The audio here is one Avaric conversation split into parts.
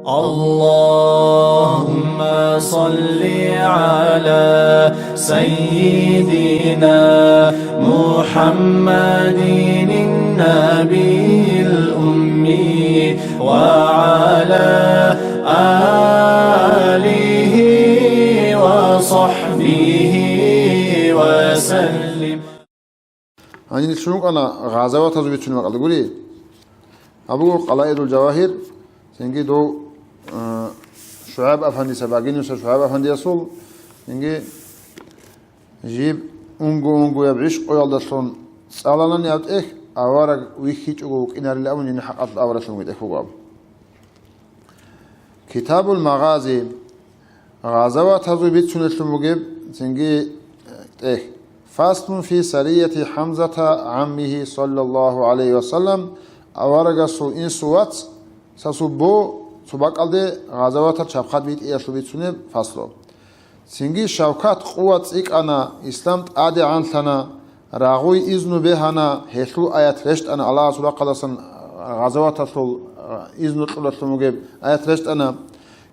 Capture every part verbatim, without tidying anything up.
اللهم صل على سيدنا محمد النبي الأمي وعلى آله وصحبه وسلم. Гьанин лъугьун кӀана гъазаватазул бицунеб бакӀалда гури. Абуго Къалаидул Жавагьир, цинги дов, э, ШугӀайб афандиса, Багинуса ШугӀайб афандиясул, цинги жиб унго-унгояб гӀишкъуялдалъун цӀаланани гьаб тӀехь, авараг вихьичӀого вукӀинарила абун, гьениб хӀакъалъулъ аваралъун вугеб тӀехь вуго аб. Китабул Магъази, гъазаватазул бицунелъун бугеб цинги тӀехь. Фаслун фи сарияти ХӀамзата гӀаммигьи саллаллагьу гӀалайгьи ва саллам, аварагасул инсул вацасул бо цо бакӀалде гъазаватал чабхъад битӀиялъул бицунеб фаслу. Цинги шавкат къуват цӀикӀкӀана, ислам тӀадегӀанлъана, рагъуй изну бегьана, гьелъул аят рещтӀана, Аллагьасул рахъалдасан гъазаваталъул изну кьуралъун бугеб аят рещтӀана.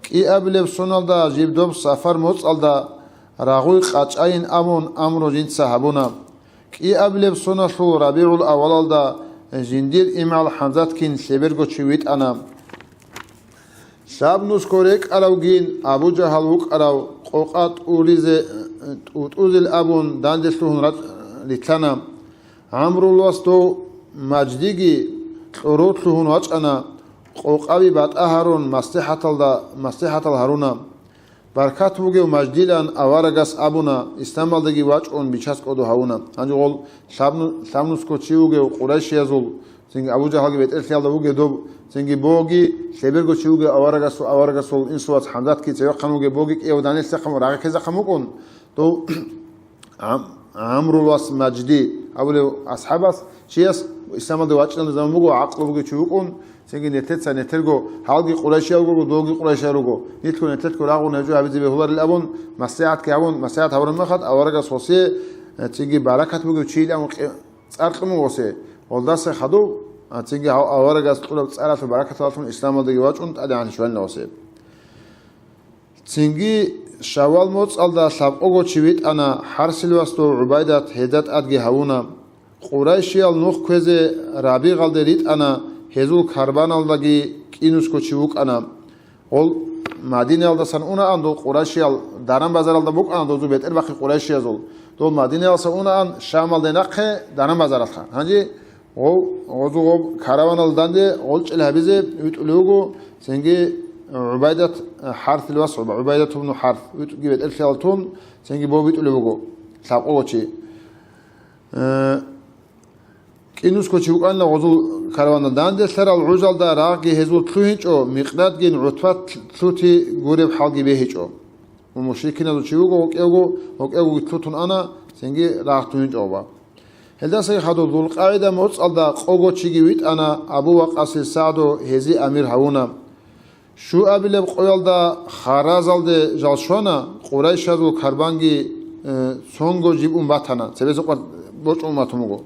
КӀиабилеб соналда жиб доб сафар моцӀалда рагъуй къачӀайин абун амру жинца гьабуна. КӀиабилеб соналъул РабигӀул авалалда жиндир имгӀал ХӀамзатгин лъеберго чи витӀана. Лъабнусго рекӀаравгин Абу Жагьал вукӀарав къокъа тӀуризе, тӀутӀузел абун данде лъугьун ра-, рилълъана. ГӀамрул вас дов Маждиги кьурав лъугьун вачӀана, къокъаби батӀа гьарун, маслихӀаталда, маслихӀатал гьаруна. Баркат бугев Маждилан аварагас абуна, исламалдаги вачӀун, бичас кӀодо гьавуна. Гьанже гъол лъабну-, лъабнусго чи вугев къурайшиязул, цинги Абу Жагьалги бетӀерлъиялда вугев доб, цинги боги лъеберго чи вугев аварагасул, аварагасул инсул вац ХӀамзатги цевехъан вугев боги кӀияву данделъахъан рагъикезахъан вукӀун, дов Гьам-, Гьамрул вас Мажди абулев асхӀабас, чияс исламалде вачӀиналда заман буго, гӀакълу бугев чи вукӀун, цинги нилъеца нилъерго, гьалги къурайшиял руго, долги къурайшиял руго. Нилъго нилъелъго рагъун гьев жо гьабизе бегьуларел абун, маслихӀатги гьабун, маслихӀат гьабураб мехалъ аварагас гъосие, э, цинги баракат бугев чийилан кье-, цӀар кьун гъосие. Гъолдаса хадув, а, цинги гьав-, аварагас кьураб цӀаралъул баракаталдалъун исламалдаги вачӀун тӀадегӀанлъи щвалина гъосие. Цинги Шаввал моцӀалда лъабкъого чи витӀана, ХӀарсил вас дов ГӀубайдат гьезда тӀадги гьавуна. Къурайшиял нух кквезе рабигӀалде ритӀана, гьезул карбаналдаги кӀинусго чи вукӀана. Гъол Мадинаялдасан унаан дол къурайшиял даран-базаралда букӀана, дозул бетӀербахъи къурайшиязул. Дол Мадинаялдаса унаан Шамалде нахъе даран-базаралха. Гьанже Гъов-, гъозул гъоб караванал данде гъолчӀел гьабизе витӀулев вуго, цинги ГӀубайдат, ХӀарсил вас ГӀубайдат ибну ХӀарс витӀги бетӀерлъиялтун, цинги бо витӀулев вуго лъабкъого чи. Э, кӀинусго чи вукӀана гъозул караванал данде, лъарал гӀужалда рагъги гьезул лъугьинчӀо, Микъдадгин ГӀутбат лъути гуреб хӀалги бегьичӀо. Ва мушрикиназул чи вуго, гьокӀевго, гьокӀевго лъутун ана, цинги рагъ лъугьинчӀо гъоба. Гьелдасаги хадур ЗулкъагӀида моцӀалда къого чиги витӀана, Абу Вакъасил СагӀду гьезие амир гьавуна. Щуабилеб къоялда Харазалде жал щвана, къурайшазул карбанги, э, цонго жиб ун батана, цебесеб къват борчӀун батун буго.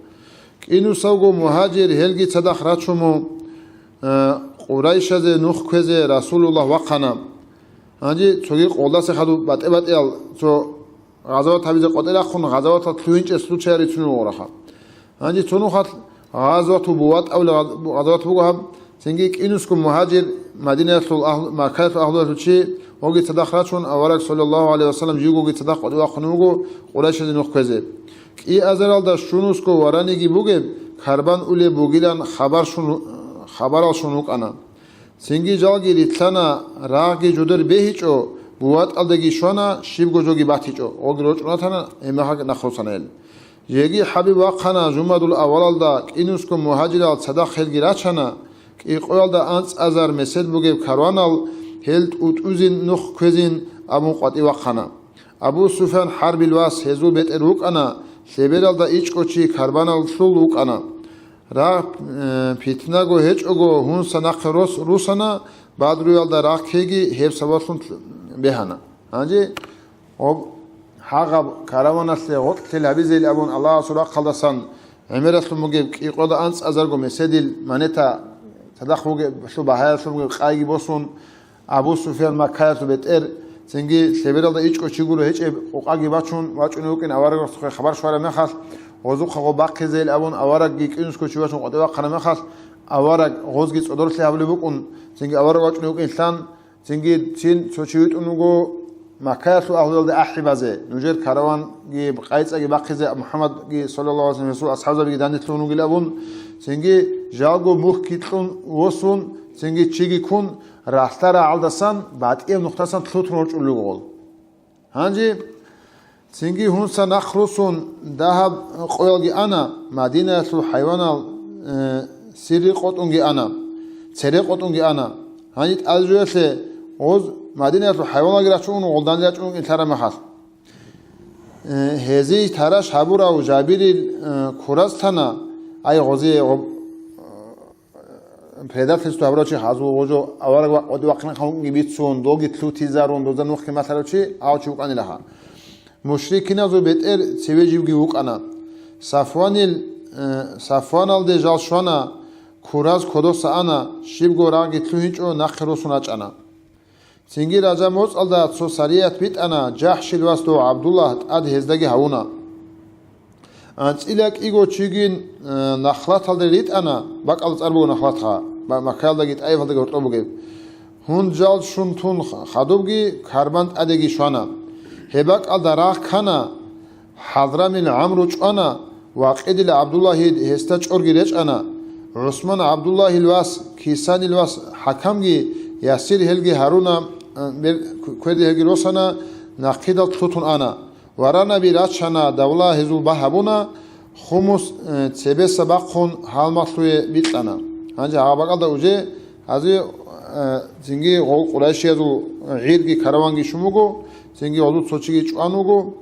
КӀинусавго мугьажир гьелги цадахъ рачун, э, къурайшазе нух кквезе Расулуллагь вахъана. Гьанже цоги къолдаса хадуб батӀи-батӀиял цо гъазават гьабизе къватӀирахъун, гъазаваталъ лъугьинчӀеб случай рицунел гъураха. Гьанже цо нухалъ гъазавату Буват абулеб гъаз-, гъазават буго гьаб, цинги кӀинусго мугьажир Мадинаялъул агьлу-, Маккаялъул агьлуялъул чи, гьоги цадахъ рачун, авараг, саллаллагьу гӀалайгьи вассалам, живгоги цадахъ къватӀивахъун вуго Къурайшазе нух кквезе. КӀиазаралда щунусго вараниги бугеб, карбан улеб бугилан хабар щун-, хабарал щун вукӀана. Цинги жалги рилълъана, рагъги жодор бегьичӀо, БуватӀалдаги щвана, щибго жоги батичӀо, гъоги рорчӀун ратана, гьеб мехалъ нахъ росана гьел. Жеги ХӀабиб вахъана жумадул авалалда, кӀинусго мугьажирал цадахъ гьелги рачана, кӀикъоялда анцӀазар месед бугеб карванал гьел тӀутӀузин нух кквезин абун къватӀивахъана. Абу Суфян ХӀарбил вас гьезул бетӀер вукӀана, лъебералда ичӀго чи карбаналъул вукӀана. Рагъ, э, питнаго гьечӀого гьунса нахъе рос-, русана, Бадруялда рагъ ккеги гьеб сабаблъун бегьана. Гьанже гьоб гьагъаб караваналъе гъоркьлъи гьабизейил абун Аллагьасул рахъалдасан гӀемералъун бугеб кӀикъоялда анцӀазарго меседил монета, цадахъ бугеб, лъу багьаялъун бугеб къайги босун, Абу Суфиян Маккаялъул бетӀер, цинги лъебералда ичӀго чи гуро гьечӀеб къокъаги бачун вачӀунев вукӀин аварагасухъе хабар щвараб мехалъ, гъозухъа гъо бахъизейил абун аварагги кӀинусго чи вачун къватӀив вахъараб мехалъ, авараг гъозги цӀодорлъи гьабулеб букӀун, цинги авараг вачӀунев вукӀин лъан, цинги цин цо чи витӀун вуго Маккаялъул агьлуялда ахӀи базе, нужер караванги къайцӀаги бахъизе МухӀаммадги, саллаллагьу гӀалайгьи ва саллам, гьесул асхӀабзабиги данделъун вугилан абун, цинги жалго мухьги кьун восун, цинги чиги ккун, ралъдал рагӀалдасан батӀияб нухдасан лъутун ворчӀулел руго гъол. Гьанже цинги гьунса нахъ росун, дагьаб къоялги ана, Мадинаялъул хӀайванал, э, сирри къотӀунги ана, цере къотӀунги ана. Гьанже тӀад жоялъе гъоз Мадинаялъул хӀайваналги рачун, гъолдани рачун инлъараб мехалъ. Э, гьезие тараш гьабурав Жабирил, э, кураз тана, ай гъозие гъоб-, предательство гьабурав чи хазул гъожо авараг ва-, вахъинхъан вукӀинги бицун, долги лъутизарун, дозда нухги малъарав чи, гьав чи вукӀанилаха. Мушрикиназул бетӀер цеве живги вукӀана. Сафванил, э, Сафваналде жал щвана, кураз кодоса ана, щибго рагъги лъугьинчӀо нахъе росун рачӀана. Цинги ража моцӀалда цо сарият битӀана, Жахьшил вас дов ГӀабдуллагь тӀад гьездаги гьавуна. АнцӀила кӀиго чигин, э, Нахлаталде ритӀана, бакӀалда цӀар буго Нахлатха, Ма-, Маккаялдаги ТӀаифалдаги гьоркьоб бугеб. Гьунжал щун тун хадубги карбан тӀадеги щвана. Гьеб бакӀалда рагъ ккана, ХӀадрамил ГӀамру чӀвана, Вакъидил ГӀабдуллагьид гьесда чӀорги речӀана. ГӀусман ГӀабдуллагьил вас, Кисанил вас ХӀакамги, Ясир гьелги гьаруна, э, бер-, кверде гьелги росана, нахъидал лъутун ана. Варанаби рачана, давла гьезул багь гьабуна, хумус, э, цебеса бахъун гьалмагълъуе бикьана. Гьанже гьаб бакӀалда уже гьази, э, цинги гъол къурайшиязул гӀирги караванги щун буго, цинги гьозул цо чиги чӀван вуго.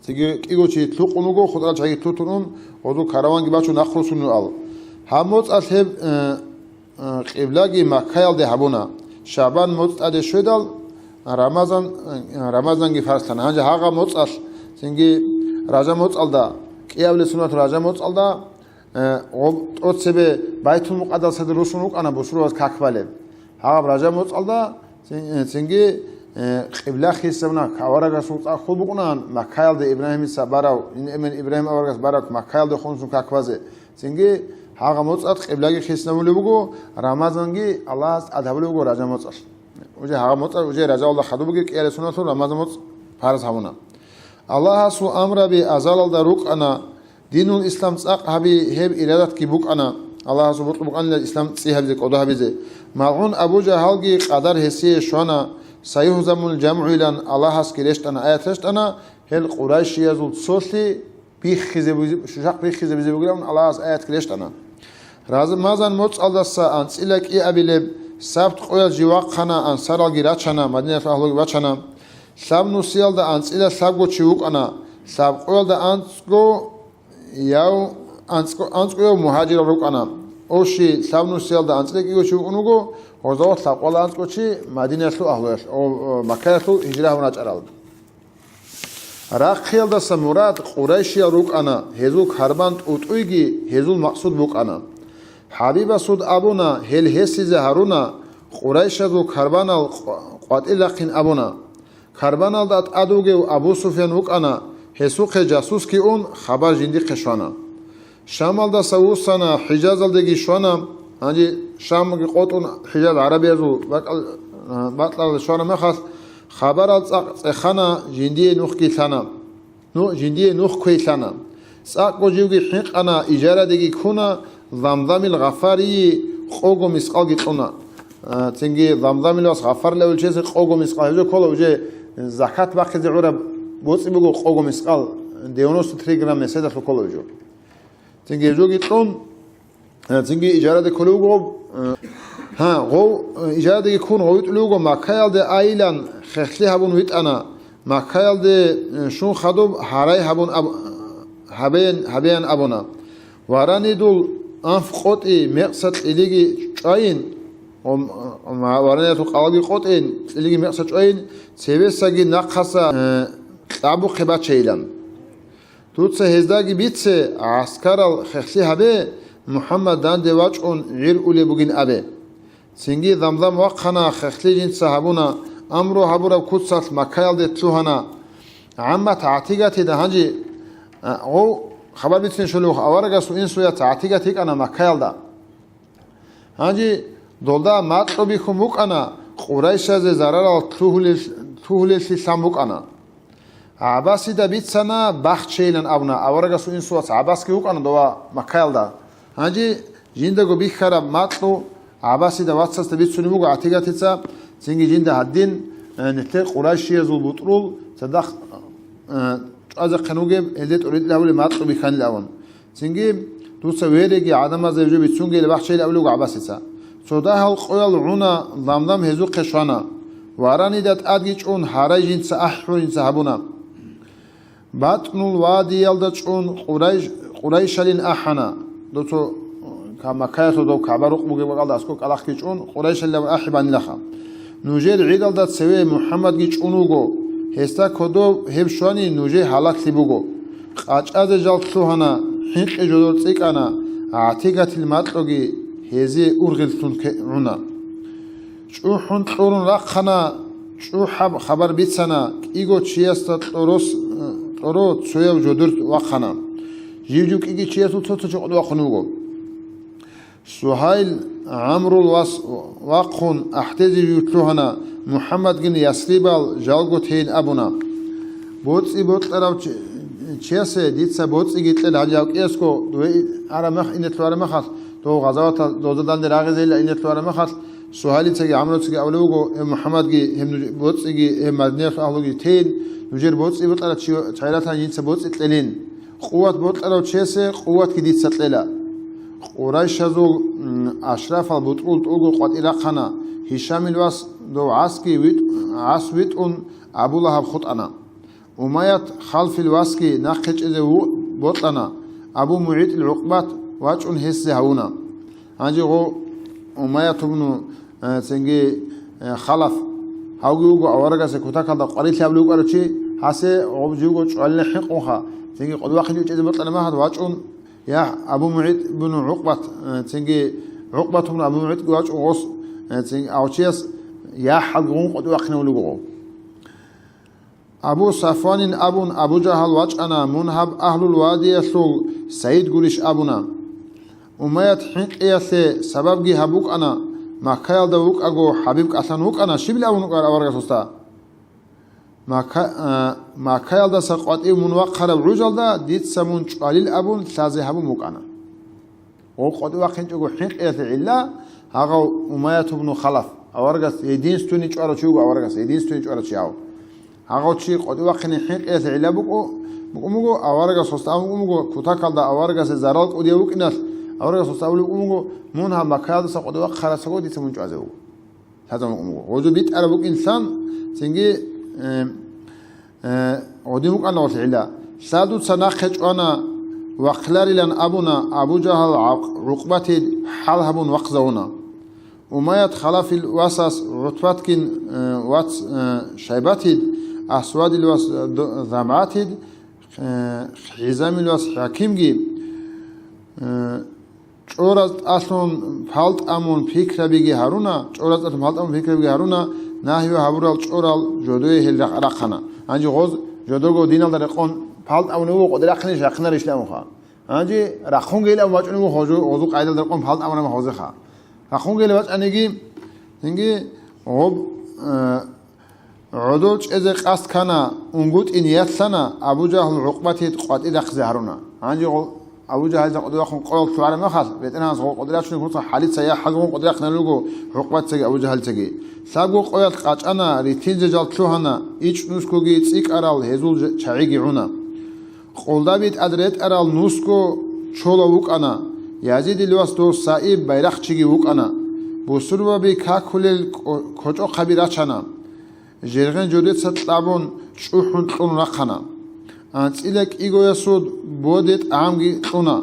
Цинги кӀиго чи лъукъун вуго, хутӀрал чагӀи лъутун ун, гъозул караванги бачун нахъ русун ал. Гьаб моцӀалъ гьеб, э, э, къиблаги Маккаялде гьабуна. ШагӀбан моцӀ тӀаде щведал, Рамазан, э, Рамазанги фарзлъана. Гьанже гьагъаб моцӀалъ, цинги ража моцӀалда, кӀиабилеб суннат ража моцӀалда, Э, гъоб тӀоцебе Байтул-Мукъаддасалде русун рукӀана бусурбабаз как балеб. Гьаб ража моцӀалда цин-, э, цинги, э, къибла хисабна, аварагасул цӀакъ хьул букӀунаан, Маккаялде Ибрагьимица барав, ин эмен Ибрагьим аварагас барав Маккаялде хунсун как базе. Цинги гьагъа моцӀалъ къиблаги хисабулеб буго, Рамазанги Аллагьас тӀад гьабулеб буго ража моцӀалъ. Уже гьагъа моцӀалъ, уже ражаалда хадубги кӀиялесуналъул Рамазан моцӀ парз гьабуна. Аллагьасул амраби азалалда рукӀана, динул ислам цӀакъ гьаби гьеб ирадатги букӀана, Аллагьасул бокьун букӀанила ислам цӀи гьабизе, кӀодо гьабизе. МалгӀун Абу Жагьалги къадар гьесие щвана, «Саюгьзамул жамгӀу» илан Аллагьасги рещтӀана, аят рещтӀана, гьел къурайшиязул цолъи биххизе бузе-, шушахъ биххизе бузе бугилан Аллагьас аятги рещтӀана. Рамазан моцӀалдаса анцӀила кӀиабилеб сабт къоял жив вахъана, ансаралги рачана, Мадинаялъул агьлуги бачана. Лъабнусиялда анцӀила лъабго чи вукӀана, лъабкъоялда анцӀго яв, анцӀго, анцӀгояв мугьажирал рукӀана. Оши лъабнусиялда анцӀила кӀиго чи вукӀун вуго, гъозда лъабкъоялда анцӀго чи Мадинаялъул агьлуялъ, о, о, Маккаялъул гьижра гьабун рачӀарал. Рахъиялдаса мурад къурайшиял рукӀана, гьезул карбан тӀутӀуйги гьезул максуд букӀана. ХӀабибасуд абуна, гьел гьесизе гьаруна, къурайшазул карбанал къ-, къватӀил рахъин абуна. Карбаналда тӀад вугев Абу Суфьян вукӀана, гьесухъе жасусги ун, хабар жиндихъе щвана. Шамалдаса вуссана, ХӀижазалдеги щвана, гьанже Шамги къотӀун, ХӀижаз гӀарабиязул бакӀал-, бакьалде щвана мехалъ, хабарал цӀакъ цӀехана, жиндие нухги лъана. Ну, жиндие нух квейлъана. ЦӀакъго живги хӀинкъана, ижарадеги ккуна, Замзамил Гъафарие къого мискъалги кьуна. А, цинги Замзамил вас Гъафарил авел чиясе къого мискъал. Гьеб жо ккола уже закат бахъизе гӀураб боцӀи буго къого мискъал, девяносто три грамм меседалъул ккола уже. Цинги гьеб жоги кьун, э, цинги ижараде кколев вуго, э, гьа, гъов, э, ижарадеги ккун гъов витӀулев вуго, Маккаялде айилан хехлъи гьабун витӀана, Маккаялде, э, щун хадуб гьарай гьабун аб-, гьабеян, гьабеян абуна. Варанидул анф къотӀи, мекъса кьилиги чӀвайин, ва-, ва-, вараниялъул къалги къотӀин, кьилиги мекъса чӀвайин, цевесаги нахъаса, э, кьабухъе бачейилан. Дуца гьездаги бице, гӀаскарал хехлъи гьабе, МухӀаммад данде вачӀун гӀир улеб бугин абе. Цинги Замзам вахъана, хехлъи жинца гьабуна, амру гьабураб куцалъ Маккаялде лъугьана. ГӀаммат гӀатигатида гьанже, а, гъов хабар бицин щолев аварагасул инсуяц гӀатигат йикӀана Маккаялда. Гьанже долда макьу бихьун букӀана, къурайшазе зарарал лъугьулел-, лъугьулеллъи лъан букӀана. ГӀаббасида бицана бахчейилан абуна, аварагасул инсуяц ГӀаббасги вукӀана дова Маккаялда. Гьанже жиндаго бихьараб макьу ГӀаббасида вацасда бицунеб буго гӀатигатица, цинги жинда гьадин, э, нилъер къурайшиязул бутӀрул цадахъ, э, чӀвазехъин вугеб, гьелде тӀуритӀил гьабулеб макьу бихьанил абун. Цинги, дуца вереги гӀадамазда гьеб жо бицунгейилан бахчейилан абулеб буго ГӀаббасица. Цо дагьал къоял гӀуна, Замзам гьезухъе щвана. Варанида тӀадги чӀун, гьарай жинца ахӀи гьуинца гьабуна. БатӀнул вадиялда чӀун Къурайш-, Къурайшалин ахӀана. Дов цо, ка-, Маккаялъул дов КагӀба рукъ бугеб бакӀалда аскӀоб кӀалахъги чӀун, Къурайшалин абун ахӀи банилаха. Нужер гӀидалда цеве МухӀаммадги чӀун вуго. Гьесда кодов гьеб щвани, нужее гьалаклъи буго. КъачӀазе жал лъугьана, хӀинкъи жодор цӀикӀкӀана, гӀатигатил макьуги гьезие ургъеллъун кке-, гӀуна. ЧӀухӀун кьурун рахъана, чӀухӀаб хабар бицана, кӀиго чиясда кьорос-, кьоро цояв жодор вахъана. Жив-жив кӀиги чиясул цо-цо чи къватӀив вахъун вуго. Сугьайл, ГӀамрул вас, вахъун, ахӀдезе жив лъугьана, МухӀаммадгин Ясрибал жалго тейин абуна. БоцӀи бокьарав чи-, чиясе дица боцӀиги кьела, гьале гьав кӀиясго ве-, араб мех, инетлъу араб мехалъ, дов гъазаватал доза данде рагъизейилан инетлъу араб мехалъ, Сугьайлицаги ГӀамруцаги абулеб буго, гьев МухӀаммадги, гьев нуж-, боцӀиги, гьев Мадинаялъул агьлуги тейин, нужер боцӀи бокьарав чи-, чагӀи ратани жинца боцӀи кьелин. Къуват бокьарав чиясе къуватги дица кьела. Къурайшазул, м, ашрафал бутӀрул тӀуго къватӀир рахъана, Гьишамил вас дов ГӀасги витӀ-, ГӀас витӀун Абу Лагьаб хутӀана. Умаят Халфил васги нахъе чӀезе ву-, бокьана, Абу МугӀитӀил ГӀукъбат вачӀун гьесде гьавуна. Гьанже гъо Умаят ибну, э, цинги, э, Халаф, гьавги вуго аварагасе кутакалда къварилъи гьабулев вукӀарав чи, гьасе гъоб живго чӀвалилан хӀинкъунха, цинги къватӀив вахъинчӀев чӀезе бокьана мехалъ вачӀун, я Абу МугӀитӀ ибну ГӀукъбат, э, цинги ГӀукъбат ибну Абу МугӀитӀги вачӀун гъос, э, цинги гьав чияс яхӀалгун къватӀив вахъинавулев вуго. Абу Сафванин абун Абу Жагьал вачӀана, мун гьаб агьлул вадиялъул сайид гурищ абуна. Умаят хӀинкъиялъе сабабги гьаб букӀана, Маккаялда вукӀаго ХӀабиб кӀалъан вукӀана, щибил абун вукӀар аварагасда? Макка-, а, Маккаялдаса къватӀив мун вахъараб гӀужалда дица мун чӀвалил абун лъазе гьабун букӀана. Гъо къватӀив вахъинчӀого хӀинкъиялъе гӀилла, гьагъав Умаят ибну Халаф, аварагас единственный чӀварав чи вуго, аварагас единственный чӀварав чи гьав. Гьагъав чи къватӀив вахъине хӀинкъиялъе гӀилла букӀу-, букӀун буго, аварагас гьосда абун букӀун буго, кутакалда аварагасе зарал кӀудияв вукӀиналъ, аварагас гьосда абулеб букӀун буго, мун гьаб Маккаялдаса къватӀив вахъарасаго дица мун чӀвазе вуго. Лъазабун букӀун буго. Гъозу битӀараб букӀин лъан, цинги, э, э, гъодин букӀана гъорлъ гӀилла. Лъадуца нахъе чӀвана вахъларилан абуна, Абу Жагьал гӀакъ-, ГӀукъбатид хӀал гьабун вахъзавуна. Умаят Халафил васас ГӀутбатгин, э, вац, э, Шайбатид, Асвадил вас, э, Д-, ЗамгӀатид, э, ХӀизамил вас ХӀакимги, э, ЧӀораз тӀалъун палтӀамун пикрабиги гьаруна, чӀораз тӀалъун палтӀамун пикрабиги гьаруна, нагьи гьабурал чӀорал жодое гьел рахъ-, рахъана. Гьанже гъоз жодого диналда рекъон палтӀамун вуго, къватӀир рахъинищ, рахъинарищ абунха. Гьанже рахъунгейилан вачӀун вуго гъозу-, гъозу къайдалда рекъон палтӀамунаб гъозеха. Рахъунгейилан вачӀаниги, цинги гъоб, э, ГӀодов чӀезе къасд ккана, унгутӀи ниятлъана, Абу Жагьл ГӀукъбатид къватӀир рахъизе гьаруна. Гьанже гъол Абу Жагьлица къватӀир рахъун къоял лъугӀараб мехалъ, БетӀергьанас гъол къватӀир рачунеб куца хӀалица яхӀ гьабун къватӀир рахъиналуго ГӀукъбатицаги Абу Жагьлицаги. Лъабго къоялъ къачӀана, ритинзе жал лъугьана, ичӀ нусгоги цӀикӀкӀарал гьезул ж-, чагӀиги гӀуна. Къолдаби тӀад ретӀарал нусго чолав вукӀана, Язидил вас дов Саиб байрахъчиги вукӀана. Бусурбаби какулел кӀо-, кочӀохъаби рачана. Жергъен жодеца кьабун, чӀухӀун кьун рахъана. АнцӀила кӀигоясул боде тӀагӀамги кьуна.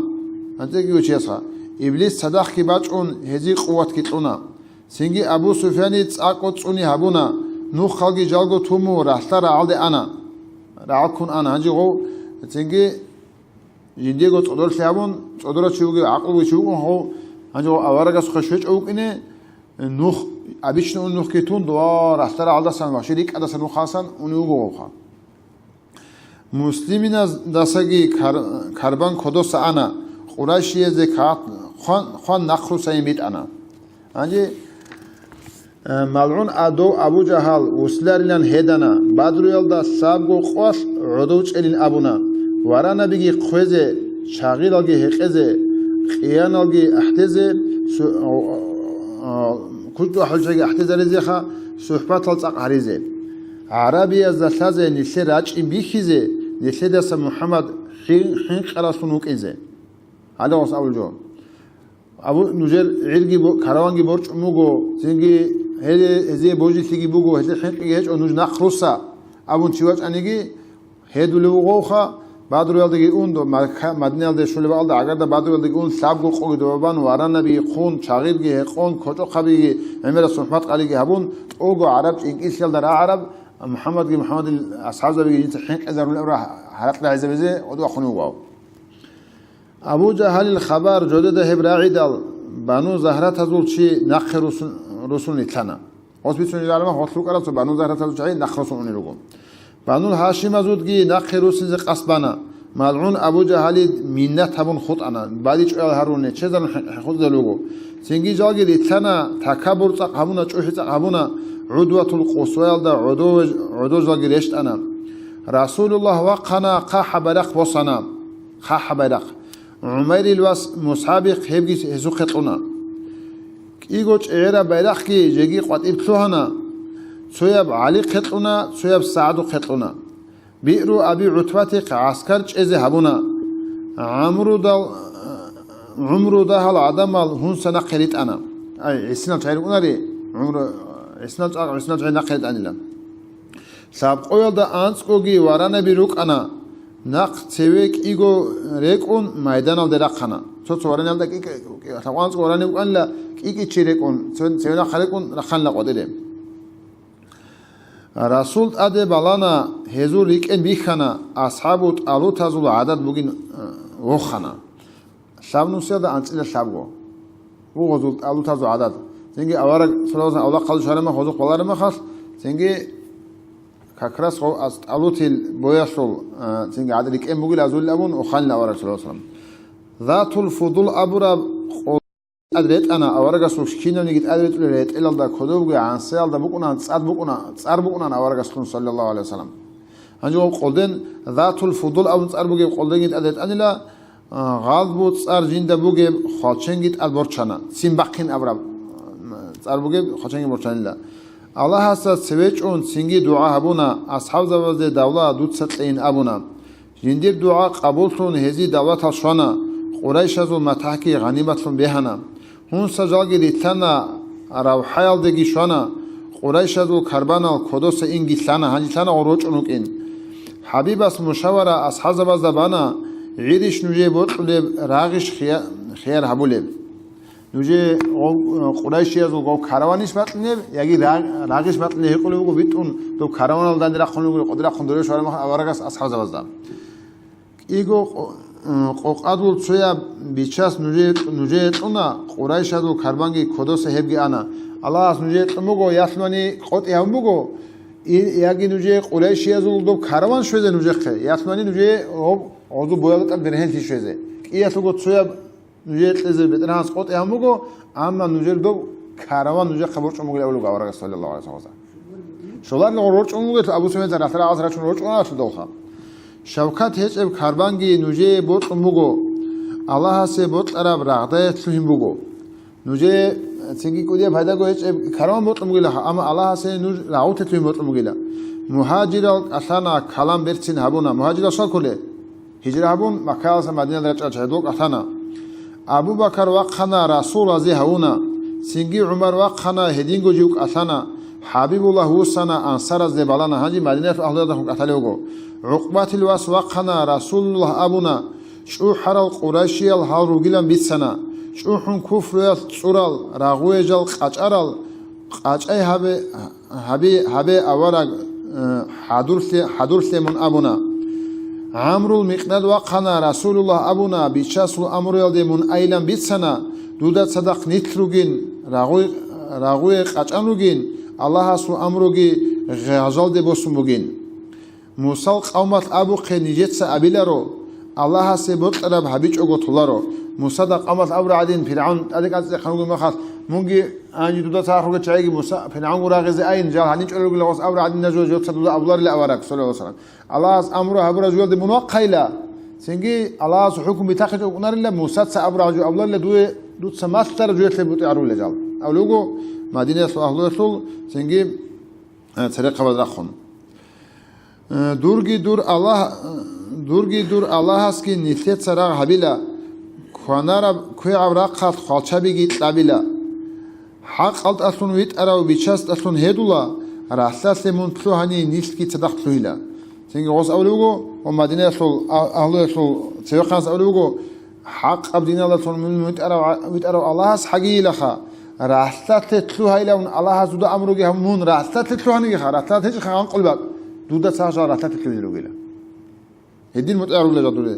АнцӀила кӀигочиясха. Иблис цадахъги бачӀун, гьезие къуватги кьуна. Цинги Абу Суфьяни цӀакъго цӀуни гьабуна, нухалги жалго туму ралъа рагӀалде ана. РагӀал ккун ана. Гьанже гъов, цинги жиндиего цӀодорлъи гьабун, цӀодорав чи вугев, гӀакълу вугев чи вукӀун гъов, гьанже гъов аварагасухъе щвечӀев вукӀине, нух, обычно ун нухги тун, дова ралъдал рагӀалдасан ва щи рикӀкӀадасан нухасан унев вуго гъовха. Муслиминаздасаги кар-, карбан кодоса ана, къурайшиязе кагъат хъван, хъван нахърусайин битӀана. Гьанже, э, малгӀун адов Абу Жагьал вусларилан гьедана, Бадруялда лъабго къвалъ гӀодов чӀелин абуна, варанабиги хъвезе, чагъиралги гьекъезе, къияналги ахӀдезе, су-, о, о, о, кучӀдухӀалчаги ахӀдезаризеха, сухӀбатал цӀакъ гьаризе. ГӀарабиязда лъазе нилъер рачӀин бихьизе, нилъедаса МухӀаммад хӀин-, хӀинкъараллъун вукӀинзе. Гьале гъос абулжо. Абу, нужер гӀирги бо-, караванги борчӀун буго, цинги гьезе-, гьезие божилъиги буго, гьезие хӀинкъиги гьечӀо, нуж нахъ руса, абун чи вачӀаниги, гьедулев вугъовха, Бадруялдаги ун, до Макка-, Мадинаялде щолеб алда гӀагарда Бадруялдаги ун, лъабго къоги добабан, варанабиги хъун, чагъирги гьекъон, кочӀохъабиги гӀемерас сухӀмат къалиги гьабун, тӀого гӀараб чӀинкӀиллъиялда рагӀараб МухӀаммадги МухӀаммадил асхӀабзабиги жинца хӀинкъизарулеб гьаракь рагӀизабизе гӀодов ахунев вугав. Абу Жагьалил хабар жодеда гьеб рагӀидал, Бану Загьратазул чи нахъе русун, русун рилълъана. Гъос бицунеб гӀалама гъорлъ рукӀарал цо Бану Загьратазул чагӀи нахъ русун унел руго. Банул Гьашимазулги нахъе русизе къасд бана. МалгӀун Абу Жагьалид миннат гьабун хутӀана, баличӀоял гьаруни, чезарун хӀи-, хутӀизарулго. Цинги жалги рилълъана, такабур цӀакъ гьабуна, чӀухӀи цӀакъ гьабуна, гӀудватул къусваялда гӀодов-, гӀодов жалги рещтӀана. Расулуллагь вахъана, хъахӀаб байрахъ босана. ХъахӀаб байрахъ. ГӀумайрил вас МусгӀабихъ гьебги гьезухъе кьуна. КӀиго чӀегӀераб байрахъги жеги къватӀиб лъугьана, цояб ГӀалихъе кьуна, цояб СагӀдухъе кьуна. Биру Аби ГӀутбатихъ гӀаскар чӀезе гьабуна. ГӀамрудал, гӀумру дагьал гӀадамал гьунса нахъе ритӀана. Ай, гӀисинал чагӀи рукӀунари, гӀумру, гӀисинал чагӀ-, гӀисинал чагӀи нахъе ритӀанила. Лъабкъоялда анцӀгоги варанаби рукӀана, нахъ цеве кӀиго рекӀун майданалде рахъана. Цо-цо вараналда кӀи-, кӀи-, кӀи-, лъабкъо анцӀго варанаб букӀанила, кӀи-кӀи чи рекӀун, цеве, цеве нахъа рекӀун рахъанила къватӀире. Расул тӀаде балана, гьезул рикӀкӀен бихьана, асхӀабу тӀалутазул гӀадат бугин, э, вохана. Лъабнусиялда анцӀила лъабго. Вугъозул тӀалутазул гӀадат. Цинги авараг саллаллагьу гӀалайгьи ва саллам авлахъалде щвараб мехалъ, гъозухъ балараб мехалъ, цинги как раз гъов ас-, тӀалутил боялъул, а, цинги гӀадат рикӀкӀен бугил азулил абун, уханила авараг саллаллагьу гӀалайгьи ва саллам. Затул Фудул абураб къо-, тӀад ретӀана, аварагасул кинавниги тӀад ретӀулел ретӀелалда кодобги гӀансаялда букӀунаан, цӀад букӀуна-, цӀар букӀунаан аварагаслъун саллаллагьу гӀалайгьи ва саллам. Гьанже гъоб къолден Затул Фудул абун цӀар бугеб къолденги тӀад ретӀанила, а, гъалбу цӀар жинда бугеб хвалченги тӀад борчана, цин бахъин абураб, а, цӀар бугеб хвалченги борчанила. Аллагьасда цеве чӀун цинги дугӀа гьабуна, асхӀабзабазде давла дуца кьейин абуна. Жиндир дугӀа къабуллъун гьезие давлатал щвана, къурайшазул матахӀги гъаниматлъун бегьана. Гьунса жалги рилълъана, равхӀаялдеги щвана, къурайшазул карбанал кодоса инги лъана, гьанже лъана гъо рочӀун вукӀин. ХӀабибас мушавара асхӀабзабазда бана, гӀирищ нужее бокьулеб, рагъищ хия-, хияр гьабулеб. Нужее гъов-, къурайшиязул гъов караванищ бакьинеб, яги рагъ-, рагъищ бакьинеб гьикъулеб буго битӀун, доб караванал данде рахъун вуго, къоде рахъун доре щвараб мехалъ аварагас асхӀабзабазда. КӀиго къо-, къокъадул цояб бичас нужее, нужее кьуна, къурайшазул карбанги кодоса гьебги ана. Аллагьас нужее кьун буго, ялъунани къотӀи гьабун буго, и-, яги нужее къурайшиязул доб караван щвезе нужехъе, ялъунани нужее гъоб гъозул боялда тӀад бергьенлъи щвезе. КӀиялъулго цояб нужее кьезе БетӀергьанас къотӀи гьабун буго, амма нужер доб караван нужехъа борчӀун бугилан абулеб аварагас, саллаллагьу гӀалайгьи ва саллам. Щоларилан рорчӀун бугелъул, Абу Суфьян рахӀлара гӀалас рачун рорчӀун рачун долха. Шавкат гьечӀеб карбанги нужее бокьун буго. Аллагьасе бокьараб рагъдае лъугьин буго. Нужее цинги кӀудияб пайдаго гьечӀеб караван бокьун бугилаха, амма Аллагьасе нуж рагъуте лъугьин бокьун бугила. Мугьажирал кӀалъана, калам берцин гьабуна. Мугьажирал щал кколе? Гьижра гьабун, Маккаялдаса Мадинаялде рачӀарал чагӀи дол кӀалъана. Абу Бакар вахъана, Расул рази гьавуна. Цинги ГӀумар вахъана, гьединго жив кӀалъана. ХӀабибуллагь вуссана, ансаразде балана, гьанже Мадинаялъул агьлуялдахун кӀалъалев вуго. ГӀукъбатил вас вахъана, Расулуллагь абуна, чӀухӀарал къурайшиял гьал ругилан бицана. ЧӀухӀун куфруялъ цӀурал, рагъуе жал къачӀарал, къачӀай гьабе, гьабе, гьабе авараг, э, хӀадурлъе, хӀадурлъе мун абуна. ГӀамрул Микъдад вахъана, Расулуллагь абуна, бичасул амруялде мун айилан бицана, дуда цадахъ нилъ ругин, рагъуй, рагъуе къачӀан ругин, Аллагьасул амруги гъажалде босун бугин. Мусал къавмалъ абухъе нижеца абиларо, Аллагьасе бокьараб гьабичӀого толаро. Мусада къавмалъ абура гӀадин, ПиргӀавн тӀаде кӀацӀцӀехъан вугеб мехалъ, мунги гьанже дуда цадахъ ругел чагӀиги Муса, ПиргӀавнго рагъизе айин, жал гьанив чӀолел ругила гъос абура гӀадин, жо-, жоца дуда абуларила авараг, саллаллагьу гӀалайгьи ва саллам. Аллагьас амру гьабураб жоялде мун вахъайила, цинги Аллагьасул хӀукму битахъичӀеб букӀунарила, Мусаца абураб жо абуларила дуе, дуца малъараб жоялъе бутӀигӀарулел жал. Абулеб буго Мадинаялъул агьлуялъул, цинги, э, церехъабаз рахъун. Э, дурги дур Аллагь, дурги дур Аллагьасги нилъеца рагъ гьабила, кванараб квегӀаб рахъалъ хвалчабиги кьабила. ХӀакъалдалъун витӀарав бичасдалъун гьедула, ралъдалъе мун лъугьани нилъги цадахъ лъугьила. Цинги гъос абулеб буго, ва Мадинаялъул а-, агьлуялъул цевехъанас абулеб буго, хӀакъаб диналдалъун мун витӀарав, витӀарав Аллагьас гьагийилаха, ралъдалъе лъугьайилавун Аллагьас дуда амруги гьабун мун ралъдалъе лъугьанигиха, ралъдалъе гьечӀеха гъанкъулеб бакӀ, дуда цадахъ жал ралъдалъе лъугьине ругила. Гьедин мутӀигӀ гьарулел жадуре.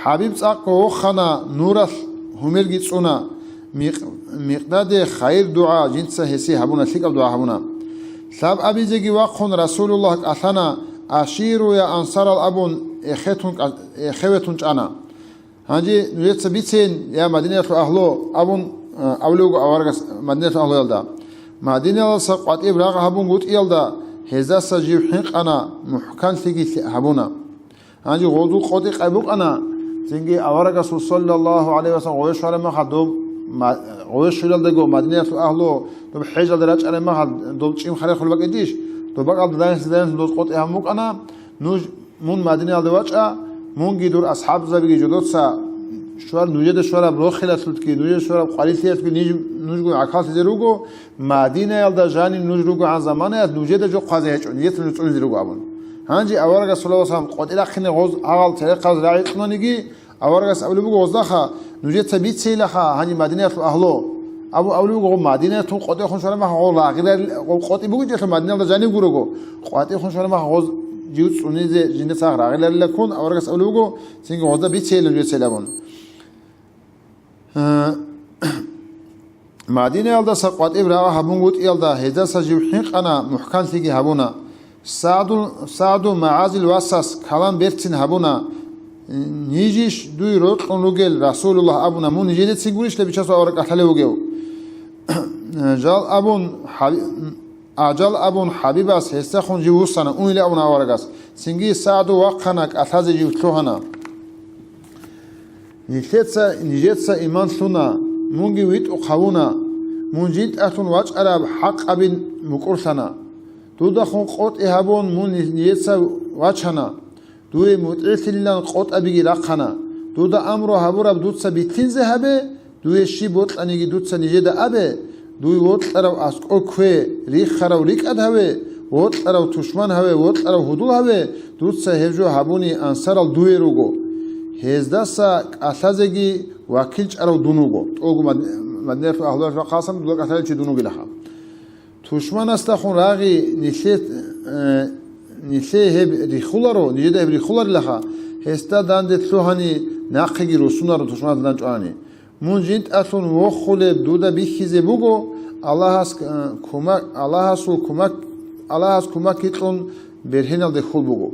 ХӀабиб цӀакъго вохана, нуралъ гьумерги цӀуна, микъ-, микъдаде хайир-дугӀа жинца гьесие гьабуна, лъикӀаб дугӀа гьабуна. Лъаб абизеги вахъун Расулуллагь кӀалъана, «Аширу, я ансарал», абун, эхетун кӀа-, эхеветун чӀана. Гьанже нужеца бицейин, я Мадинаялъул агьлу, абун, а, абулеб буго аварагас Мадинаялъул агьлуялда. Мадинаялдаса къватӀиб рагъ гьабунгутӀиялда гьездаса жив хӀинкъана, мухӀканлъиги лъи-, гьабуна. Гьанже гъозул къотӀи къай букӀана, цинги аварагасул саллаллагьу гӀалайгьи ва саллам гъове щвараб мехалъ доб ма-, гъове щвелалдаго Мадинаялъул агьлу доб хӀежалде рачӀараб мехалъ доб чӀим хъарихъулеб бакӀидищ? Доб бакӀалда данделъи-данделъун дос къотӀи гьабун букӀана, нуж, мун Мадинаялде вачӀа, мунги дур асхӀабзабиги жодоца щвар-, нужеда щвараб рохелалъулъги, нужеда щвараб къварилъиялъги ниж, нужгун гӀахьаллъизе руго, Мадинаялда жанив нуж ругогӀан заманаялъ нужеда жо хъвазе гьечӀо, нижеца нуж цӀунизе руго абун. Гьанже аварагас саллаллагьу гӀалайгьи ва саллам къотӀи рахъине гъоз гьагъал церехъабаз рагӀи кьунаниги, аварагас абулеб буго гъоздаха, нужеца бицейилаха гьаниб Мадинаялъул агьлу. Абу абулеб буго, гъо Мадинаялъул къотӀихъун щвараб мехалъ гъо лагъирал-, гъо къотӀи бугечӀелъул Мадинаялда жанив гуро гъо. КъватӀихъун щвараб мехалъ гъоз жив цӀунизе жинда цадахъ рагъиларила ккун, аварагас абулеб буго, цинги гъозда бицейилан нужецайилан абун. Э, Мадинаялдаса къватӀиб рагъ гьабунгутӀиялда гьездаса жив хӀинкъана, мухӀканлъиги гьабуна. СагӀду, СагӀду магӀазил васас калам берцин гьабуна. Нижищ дуй рокьун ругел Расулуллагь абуна, мун нижедецин гурищ дабичасул авараг кӀалъалев вугев? Жал абун, гьаби-, Ажал абун ХӀабибас гьесдахун жив вуссана, унила абуна аварагас. Цинги СагӀду вахъана, кӀалъазе жив лъугьана. Нилъеца, нижеца иман лъуна, мунги витӀухъ гьавуна, мун жинтӀалъун вачӀараб хӀакъабин мукӀурлъана. Дудахун къотӀи гьабун, мун нижеца вачана. Дуе мутӀигӀлъилилан къотӀабиги рахъана. Дуда амру гьабураб дуца битлъинзе гьабе, дуе щиб бокьаниги дуца нижеда абе, дуй вокьарав аскӀов ккве, рихарав рикӀкӀад гьаве, вокьарав тушман гьаве, вокьарав гьудул гьаве, дуца гьеб жо гьабуни ансарал дуе руго. Гьездаса кӀалъазеги вакил чӀарав дун вуго. ТӀолго Мад-, Мадинаялъул агьлуялъ рахъасан дуда кӀалъалев чи дун вугилаха. Тушманасдахун рагъи нилъе-, э, нилъее гьеб риххуларо, нижеда гьеб риххуларилаха, гьесда данде лъугьани нахъеги руссунаро тушманасда данчӀвани. Мун жинтӀалъун вохулеб дуда бихьизе буго, Аллагьас, э, кумак, Аллагьасул кумак, Аллагьас кумакилъун бергьеналде хьул буго.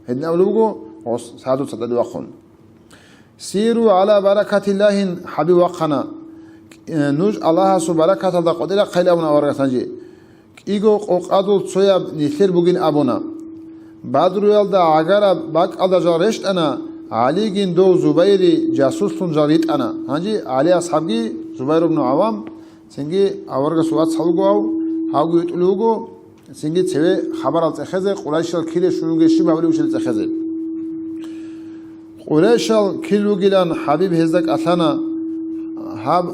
Гьедин абулеб буго, гъос СагӀду цадахъ вахъун. Сиру гӀала баракатиллагьин ХӀабиб вахъана. Э, нуж Аллагьасул баракаталда къотӀи рахъайилан абуна аварагас гьанже. КӀиго къокъадул цояб нилъер бугин абуна. Бадруялда гӀагараб бакӀалда жал рещтӀана, ГӀалигин дов Зубайри жасуслъун жал ритӀана. Гьанже ГӀали асхӀабги, Зубайр ибн ГӀавам, цинги аварагасул вацал вуго гьав, гьавги витӀулев вуго. Цинги цеве хабарал цӀехезе, Къурайшал киле щун вугев щиб гьабулев щел цӀехезе. Къурайшал кил вугилан ХӀабиб гьезда кӀалъана, гьаб,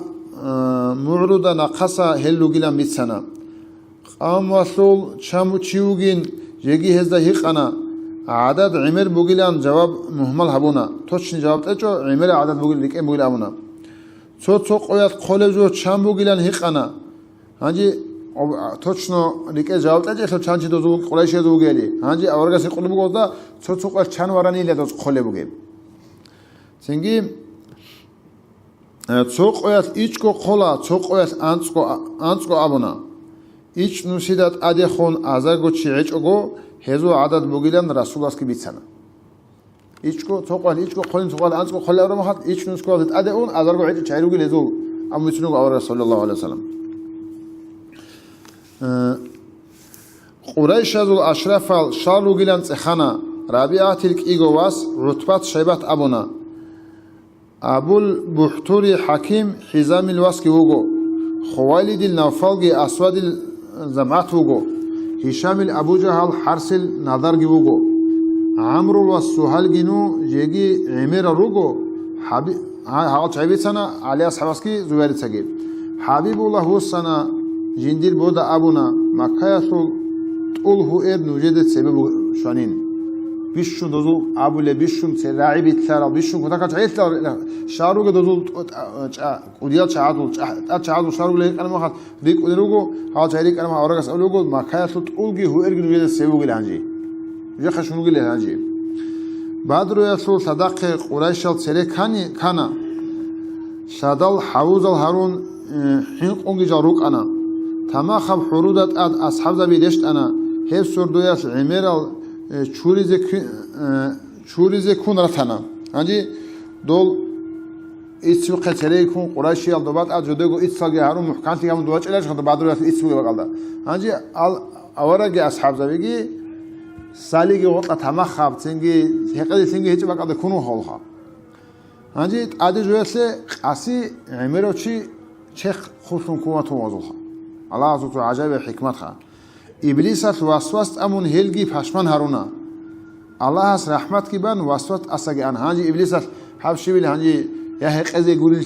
а, мугӀруда нахъаса гьел ругилан бицана. Къавмалъул чан чи вугин, жеги гьезда гьикъана, гӀадад гӀемер бугилан жаваб мухӀмал гьабуна. Точно жаваб тӀечӀо, гӀемерал гӀадад бугил рикӀкӀен бугил абуна. Цо-цо къоялъ хъолеб жо чан бугилан гьикъана. Гьанже, об-, а, точно рикӀкӀе жаваб тӀечӀелъул чанчи дозул Къурайшиязул вугели. Гьанже аварагас гьикъулеб буго гьозда, цо-цо къоялъ чан варанила доз хъолеб бугеб. Цинги, Э, цо къоялъ ичӀго хъола, цо къоялъ анцӀго, анцӀго абуна. ИчӀнусида тӀадехун азарго чи гьечӀого, гьезул гӀадад бугилан Расуласги бицана. ИчӀго, цо къоялъ ичӀго хъолин, цо къоялъ анцӀго хъолин абураб мехалъ, ичӀнусго тӀаде ун, азарго гьечӀо чагӀи ругел гьезул, абун бицунго авараг, саллаллагьу гӀалайгьи вассалам. Э, Къурайшазул ашрафал щал ругилан цӀехана, РабигӀатил кӀиго вас ГӀутбат Шайбат абуна. Абул БухӀтури ХӀаким Хизамил васги вуго, Хувайлидил Навфалги Асвадил ЗамгӀат вуго, Гьишамил Абу Жагьал ХӀарсил Надарги вуго, ГӀамрул вас Сугьалгину жеги гӀемерал руго, ХӀаби-, гьа-, гьал чагӀи бицана ГӀали асхӀабасги Зубайрицаги. ХӀабибуллагь вуссана, жиндир бода абуна, Маккаялъул тӀул гьуэр нужеда цебе буг-, щванин. Бищун дозул абулеб, бищун церагӀи битлъарал, бищун кутакал чагӀилъал, щал руго дозул тӀо-, тӀа-, ча-, кӀудиял чагӀазул, ча-, тӀад чагӀазул щал ругел рикӀкӀараб мехалъ рикӀкӀунел руго, гьал чагӀи рикӀкӀараб мехалъ аварагас абулеб буго, Маккаялъул тӀулги гьуэрги нужеда цебе бугел гьанже. Нужехъа щун вугилан гьанже. Бадруялъул лъадахъе Къурайшал цере кани-, кана. Лъадал хӀавузал гьарун, э, хӀинкъунги жал рукӀана. Тамахаб хӀуруда тӀад асхӀабзаби рещтӀана, гьеб сордоялъ гӀемерал, э, чуризе кви-, э, чуризе ккун ратана. Гьанже дол иццухъе церейккун, Къурайшиял доба тӀад жодего иццалги гьарун, мухӀканлъи гьабун дувачӀила чахъа Бадруялъул иццуги бакӀалда. Гьанже ал-, авараги асхӀабзабиги салиги гъоркьа тамахаб, цинги гьекъезе лъимги гьечӀеб бакӀалда ккун вугьалха. Гьанже тӀаде жоялъе къаси гӀемерав чи чехъ хъулъун ккун ватун вазулха. Аллагьасул цо гӀажаиб хӀикматха. Иблисалъ васвас тӀамун гьелги пашман гьаруна. Аллагьас рахӀматги бан, васвас тӀасаги ан. Гьанже Иблисалъ гьаб щибил гьанже я гьекъезе гурил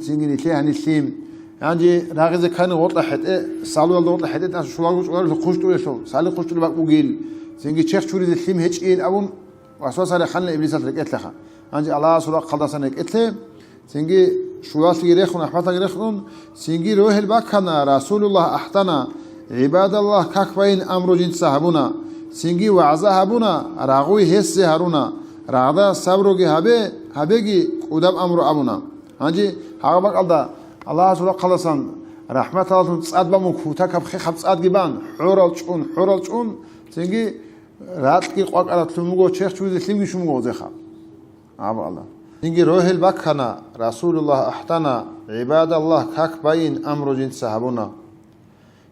цинги нилъе гьанилъим. Гьанже рагъизе ккани гъоркьа хӀетӀе, салуялда гъоркьа хӀетӀе тӀаса шулал гучӀ гъорилъу хъущтӀулелъул, сали хъущтӀулеб бакӀ бугил, цинги чехъ чуризе лъим гьечӀил абун, васваса реханила Иблисалъ рекӀелъаха. Гьанже Аллагьасул рахъалдасан рекӀелъе, цинги шулалъги рехун, рахӀматалги рехун, цинги рогьел баккана, Расулуллагь ахӀдана, гӀибадаллагь как байин амру жинца гьабуна, цинги вагӀза гьабуна, рагъуй гьесзе гьаруна, рагъда сабруги гьабе, гьабеги кӀудаб амру абуна. Гьанже гьагъа бакӀалда Аллагьасул рахъалдасан рахӀматаллъун цӀад бамун кутакаб хехаб цӀадги бан, хӀорал чӀун, хӀорал чӀун, цинги ракьги къвакӀаралъун буго, чехъ чуризе лъимги щун буго гъозеха. Абу Аллагь. Цинги рогьел баккана, Расулуллагь ахӀдана, гӀибадаллагь как байин амру жинца гьабуна.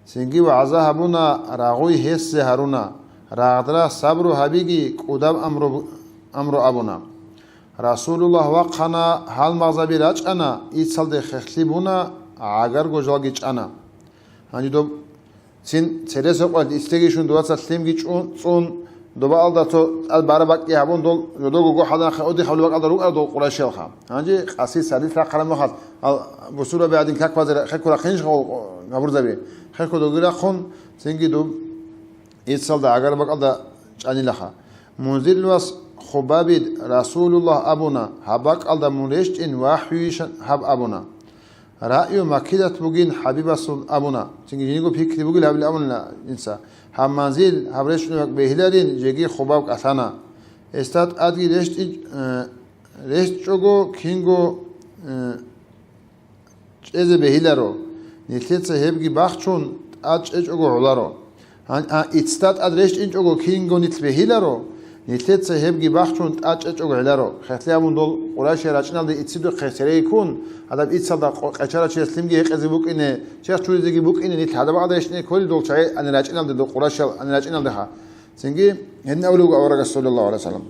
Цинги вагӀза гьабуна, рагъуй гьесзе гьаруна, рагъдра сабру гьабиги кӀудаб амру, амру абуна. Расулуллагь вахъана, гьалмагъзаби рачӀана, иццалде хехлъи буна, гӀагарго жалги чӀана. Гьанже доб цин цересокъоялъ иццеги щун, дуваца лъимги чӀун, цӀун, добаалда цо тӀад бара бакӀги гьабун, дол жодого гохӀалда нахъе одихъабулеб бакӀалда рукӀарал дол къурайшиялха. Гьанже къаси садилъ рахъараб мехалъ, ал-, бусурбаби гьадин как базе хехго рахъинчӀ гъол гъабурзаби. Хехго доги рахъун, цинги дуб иццалда гӀагар бакӀалда чӀанилаха. Мунзирил вас Хубабид Расулуллагь абуна, гьаб бакӀалда мун рещтӀин вахӀюйищ гьаб абуна. Раъю макидат бугин ХӀабибасул абуна. Цинги жиниго пикри бугил гьабил абуна инса. Гьаб манзил, гьаб рещтӀунеб бакӀ бегьиларин, жеги Хубаб кӀалъана. Гьесда тӀадги рещтӀи-, э, рещтӀчӀого кинго, э, чӀезе бегьиларо. Нилъеца гьебги бахчун, тӀад чӀечӀого гӀоларо. Гьан-, а, иццда тӀад рещтӀинчӀого кинго нилъ бегьиларо, нилъеца гьебги бахчун тӀад чӀечӀого гӀеларо. Хехлъи абун дол къурайшиял рачӀиналде иццидухъе цереги ккун, гьадаб иццалда къо-, къечарав чияс лъимги гьекъезе букӀине, чехъ чуризеги букӀине, нилъ гьадаб бакӀалда рещтӀине кколел дол чагӀи ани рачӀиналде, дол къурайшиял ани рачӀиналдеха. Цинги гьедин абулеб буго аварагас, саллаллагьу гӀалайгьи вассалам.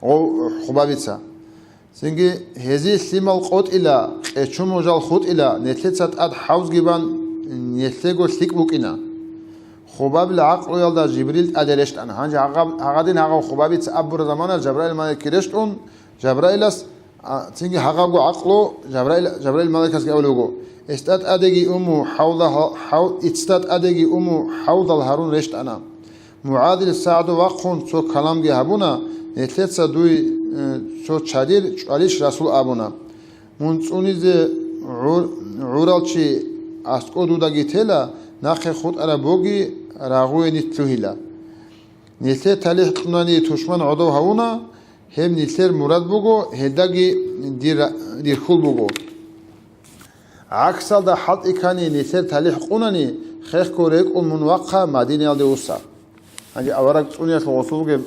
Гъов Хубабица. Цинги гьезие лъимал къотӀила, къечо-можал хутӀила, нилъеца тӀад хӀавзги бан, нилъего лъикӀ букӀина. Хубабил гӀакълуялда Жибрил тӀаде рещтӀана. Гьанже гьагъаб-, гьагъадин гьагъав Хубабица абураб замана Жабраил малаикги рещтӀун, Жабраилас, а, цинги гьагъабго гӀакълу Жабраил, Жабраил малаикасги абулеб буго: «Эсда тӀадеги уму хӀавла-, хӀав-, ицда тӀадеги уму хӀавдал гьарун рещтӀана». МугӀадил СагӀду вахъун цо каламги гьабуна, нилъеца дуй, э, цо чадир чӀвалищ, Расул, абуна. Мун цӀунизе гӀур-, гӀурал чи аскӀо дудаги тела, нахъе хутӀараб боги рагъуе нилъ лъугьила. Нилъе талихӀ кьунани тушман гӀодов гьавуна, Гьеб нилъер мурад буго, гьелдаги дир-, дирхьул буго. ГӀаксалда хӀалтӀи ккани, нилъер талихӀ къунани, хехго рекӀун мун вахъа Мадинаялде вуса. Гьанже авараг цӀуниялъул гъосул бугеб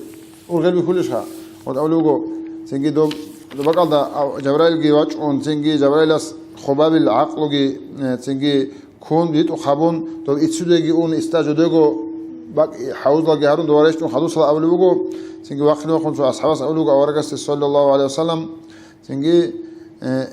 ургъел бихьулищха? Вот абулеб буго, цинги доб, доб бакӀалда ав-, Жабраилги вачӀун, цинги Жабраилас хобабил гӀакълуги, э, цинги ккун, ритӀухъ гьабун, дов иццудеги ун, иста жодего бакӀ хӀавузлъалги гьарун, дова рещтӀун хадусала абулеб буго, цинги вахъине вахъун цо асхӀабас абулеб буго аварагасде, саллаллагьу гӀалайгьи вассалам, цинги, э,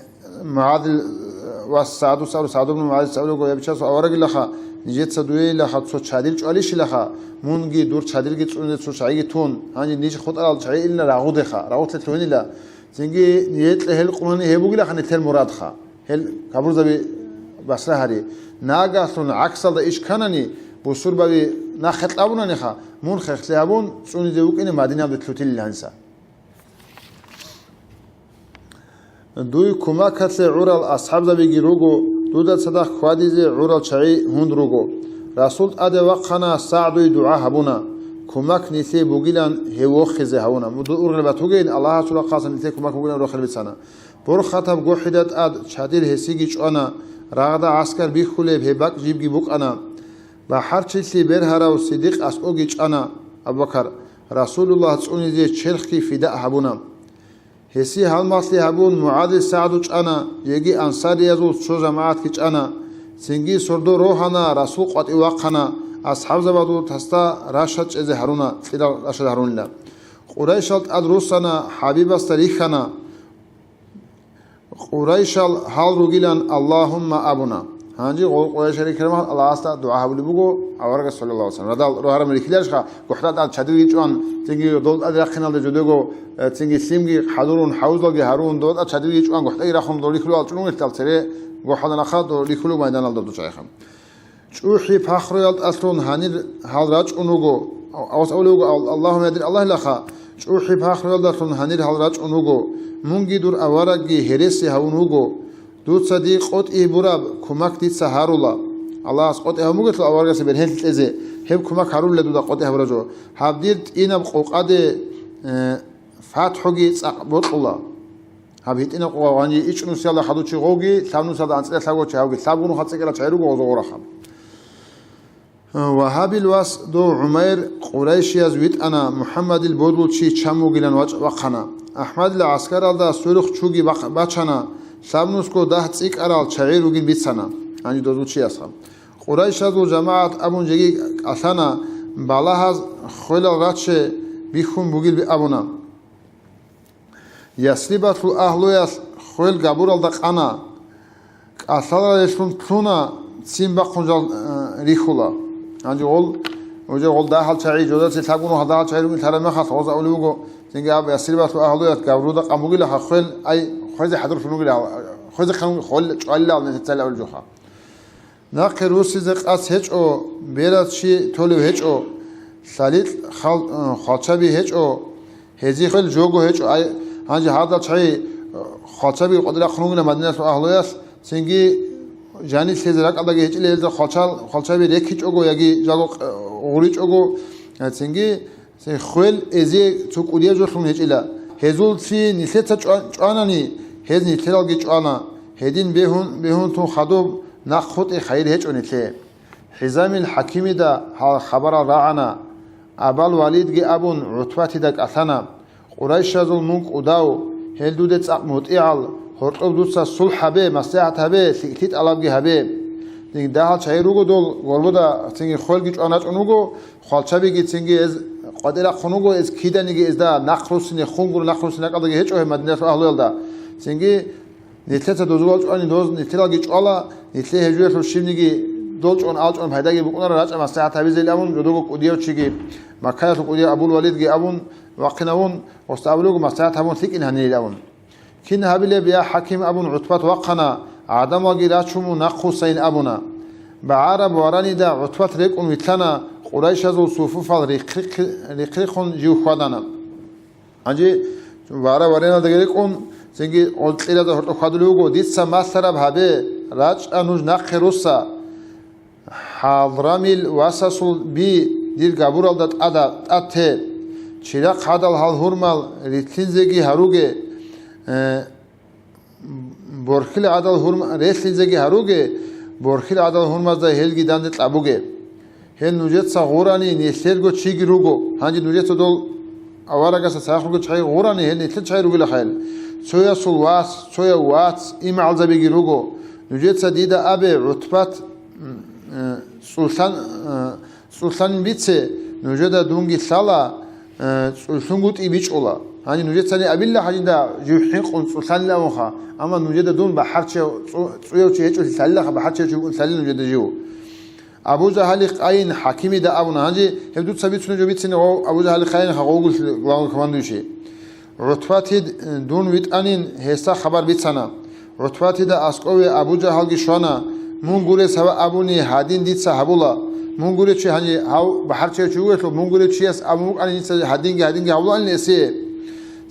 МугӀазил, э, вас СагӀдус абу-, СагӀд ибн МугӀазис абулеб буго, я Бичасул аварагилаха, нижеца дуейилаха цо чадил чӀвалищилаха, мунги дур чадилги цӀунизе цо чагӀиги тун, гьанже ниж хутӀарал чагӀи илина рагъудеха, рагъутлъе лъугьинила, цинги нижекьа гьел къунани гьеб бугилаха нилъер мурадха. Гьел кабурзаби басра гьари. Нагагьлъун гӀаксалда иш кканани, бусурбаби нахъе кьабунаниха, мун хехлъи гьабун, цӀунизе вукӀине Мадинаялде лъутилел гьаниса. Дуй кумакалъе гӀурал асхӀабзабиги руго, дуда цадахъ хьвадизе гӀурал чагӀи гьунд руго. Расул тӀаде вахъана, СагӀдуй дугӀа гьабуна, кумак нилъее бугилан гьев вохизе гьавуна. Муду ургъел батугейин, Аллагьасул рахъалъан нилъее кумак бугилан рохел бицана. Борхатаб гохӀида тӀад чадил гьесиги чӀвана, рагъда гӀаскар бихьулеб гьеб бакӀ жибги букӀана. БахӀарчилъи бергьарав Сидикъ аскӀоги чӀана. Абу-Бакар, Расулуллагь цӀунизе черхги фида гьабуна. Гьесие гьалмагълъи гьабун, МугӀазил СагӀду чӀана, жеги ансариязул цо жамагӀатги чӀана. Цинги сордо рогьана, Расул къватӀив вахъана, асхӀабзабазул тасда рашад чӀезе гьаруна, кьирал рашад гьарунила. Къурайшал тӀад руссана, ХӀабибасда рихьана. Къурайшал гьал ругилан Аллагьумма абуна. Гьанже гъо-, Къурайшал рихьараб мехалъ Аллагьасда дугӀа гьабулеб буго аварагас, саллаллагьу гӀалайгьи вассалам. Радал рогьараб рихьиларищха, гохӀда тӀад чадилги чӀван, цинги дол тӀад рахъиналда жодего, э, цинги лъимги хӀадурун, хӀавузлалги гьарун, дол тӀад чадилги чӀван, гохӀдаги рахун, дол рихьулел чӀурунгелъал цере гохӀалда нахъа дол рихьулел майданалда дучӀайха. ЧӀухӀи-пахруялдалъун гьанир гьал рачӀун вуго. Авас абулеб буго, Ал-, Аллагьумма, я дир Аллагьилаха, чӀухӀи-пахруялдалъун гьанир гьал рачӀун вуго. Мунги дур аварагги гьереси гьавун вуго. Дуца дие къотӀи бураб кумак дица гьарула. Аллагьас къотӀи гьабун бугелъул аварагасе бергьенлъи кьезе, гьеб кумак гьарулила дуда къотӀи гьабураб жо. Гьаб дир тӀинаб къокъаде, э, фатхӀуги цӀакъ бокьула. Гьаб гьитӀинаб къо гъанжи ичӀнусиялда хадув чи гъовги, лъабнусиялда анцӀила лъабго чи гьавги, лъабго нуха цӀикӀкӀарал чагӀи руго гъозо гъорахъаб. Ва гьабил вас дов ГӀумайр Къурайшияз витӀана, МухӀаммадил бодул чи чан вугилан вачӀ-, вахъана. АхӀмадил гӀаскаралда сверухъ чуги бахъ-, бачана, лъабнусго дагь цӀикӀкӀарал чагӀи ругин бицана, гьанже дозул чиясха. Къурайшазул жамагӀат абун жеги кӀалъана, балагьаз хвелал раче бихьун бугил абуна. Ясрибалъул агьлуялъ хвел габуралда къана, кӀалъалареллъун лъуна, цин бахъун жал, э, рихьула. Гьанже гъол, уже гъол дагьал чагӀи, жодаци лъабгун гьал дагьал чагӀи ругин лъараб мехалъ, гъоз абулеб буго, цинги аб Ясрибалъул агьлуялъ габуралда къан бугила, ха хвел, ай, хвезе хӀадурлъун бугила, хвезе хъан хвел чӀвалилал нилъецали абулеб жоха. Нахъе руссизе къац гьечӀо, бераз чи толев гьечӀо, лъаликь хал-, хвалчаби гьечӀо, гьезихъел жого гьечӀо. Ай, гьанже гьадал чагӀи хвалчаби къватӀирахъун вугила Мадиналъул агьлуялъ, цинги жанилъ лъезе ракӀалдаги гьечӀила гьезда хвалчал-, хвалчаби рекичӀого яги жалго къ-, гъуричӀого, цинги Цин хвел эзе цо кӀудияб жолъун гьечӀила. Гьезул ци нилъеца чӀва-, чӀванани, гьез нилъералги чӀвана. Гьедин бегьун, бегьун тун хадуб нахъ хутӀи хайир гьечӀо нилъее. ХӀизамил ХӀакимида гьал хабарал рагӀана. Абал Валидги абун, ГӀутбатида кӀалъана. Къурайшазул мун кӀудав, гьел дуде цӀакъ мутӀигӀал, гьоркьоб дуца сулхӀ гьабе, маслихӀат гьабе, лъикӀлъи тӀалабги гьабе. Дагьал чагӀи руго дол, горбуда цинги хвелги чӀван рачӀун вуго, Хвалчабиги цинги гьез къватӀирахъун вуго, гьез киданиги гьезда нахъ руссине, хунгур нахъ руссине ракӀалдаги гьечӀо гьеб Мадиналъул агьлуялда. Цинги нилъеца дозулал чӀвани доз нилъералги чӀвала, нилъее гьежуялъул щибниги дол чӀван алчӀван пайдаги букӀунарал рачӀа маслихӀат гьабизейилан абун, жодого кӀудияв чиги, Маккаялъул кӀудияв Абул Валидги абун, вахъинавун, гъосда абулеб буго, маслихӀат гьабун лъикӀин гьанилин абун. Кин гьабилеб, я ХӀаким, абун, ГӀутбат вахъана, гӀадамалги рачун мун нахъ вуссайин абуна. БагӀараб варанида ГӀутбат рекӀун вилълъана, Къурайшазул суфуфал рихъ-, рихъ-, рихъ-рихъун жив хьвадана. Гьанже вара-вареналдаги рекӀун, цинги гъол кьиразда гьоркьоб хьвадулев вуго, дица малъараб гьабе, рачӀа нуж нахъе русса. ХӀадрамил васасул би дир габуралда тӀада, тӀад те. Чирахъ гӀадал гьал гьурмал рилълъинзеги гьаруге, э, борхьил гӀадал гьурм-, релълъинзеги гьаруге, борхьил гӀадал гьурмазда гьелги данде кьабуге. Гьел нужеца гъурани нилъерго чиги руго, гьанже нужеца дол аварагасда цадахъ ругел чагӀи гъурани, гьел нилъер чагӀи ругила хъайил. Цоясул вас, цояв вац, имгӀалзабиги руго. Нужеца дида абе, ГӀутбат, м, э, цӀулъан, э, цӀулъанин бице, нужеда дунги лъала, э, цӀулъунгутӀи бичӀчӀула. Гьанже нужецани абила гьанжинда жив хӀинкъун цӀулъанин абунха, амма нужеда дун бахӀарчияв цӀу-, цӀуяв чи гьечӀолъи лъалилаха, бахӀарчияв чи вукӀун лъалил нужеда жив. Абу Жагьали къайин хӀакимида абуна, гьанже гьеб дуца бицунеб жо бицине гъов Абу Жагьали къайин гъовгулъ главный командующий. ГӀутбатид дун витӀанин, гьесда хабар бицана. ГӀутбатида аскӀове Абу Жагьалги щвана, мун гурес гьава абуни гьадин дица гьабула. Мун гурев чи гьанже гьав бахӀарчияв чи вугелъул, мун гурев чияс абун букӀани дица гьадинги гьадинги гьавулаанила эсие.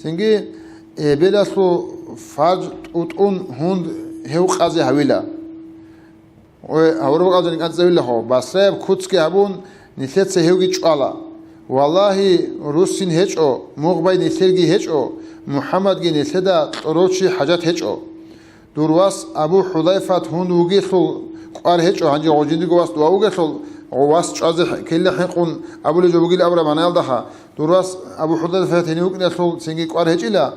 Цинги эбелалъул фарж тӀутӀун гьунд гьев къазе гьавила. Ой, гьавураб къазаник анцӀавилахо, Басраяб куцги гьабун, нилъеца гьевги чӀвала. Валлагьи, руссин гьечӀо, мугъбай нилъерги гьечӀо, МухӀаммадги нилъеда кьурав чи хӀажат гьечӀо. Дур вас Абу ХӀудайфат гьун вугелъул кӀвар гьечӀо, гьанже гъожиндирго вас дова вугелъул, гъо вас чӀвазе ккелила хӀинкъун абулеб жо бугил абураб манаялдаха, дур вас Абу ХӀудайфат гьенив вукӀиналъул цинги кӀвар гьечӀила,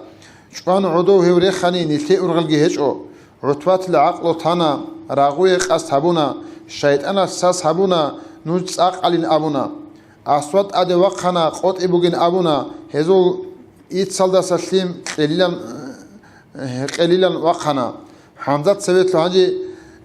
чӀван гӀодов гьев рехани нилъее ургъелги гьечӀо. ГӀутбатил гӀакълу тана, рагъуе къасд гьабуна, шайтӀаналъ сас гьабуна, нуж цӀакъалин абуна. Асвад тӀаде вахъана, къотӀи бугин абуна, гьезул иццалдаса лъим кьелилан, э, кьелилан вахъана. ХӀамзат цеве лъугьанчи,